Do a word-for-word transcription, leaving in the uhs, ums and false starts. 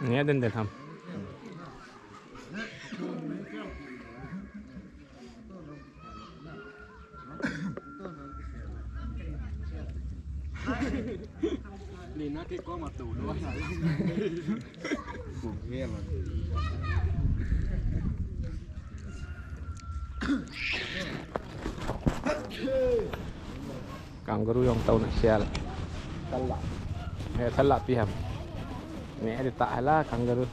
Nge den den ham. Ni na ke ko ma tu lo. Kangaroo jong tou na sial. Thalla. He thalla pi ham. Nge di ta hala kangaroo.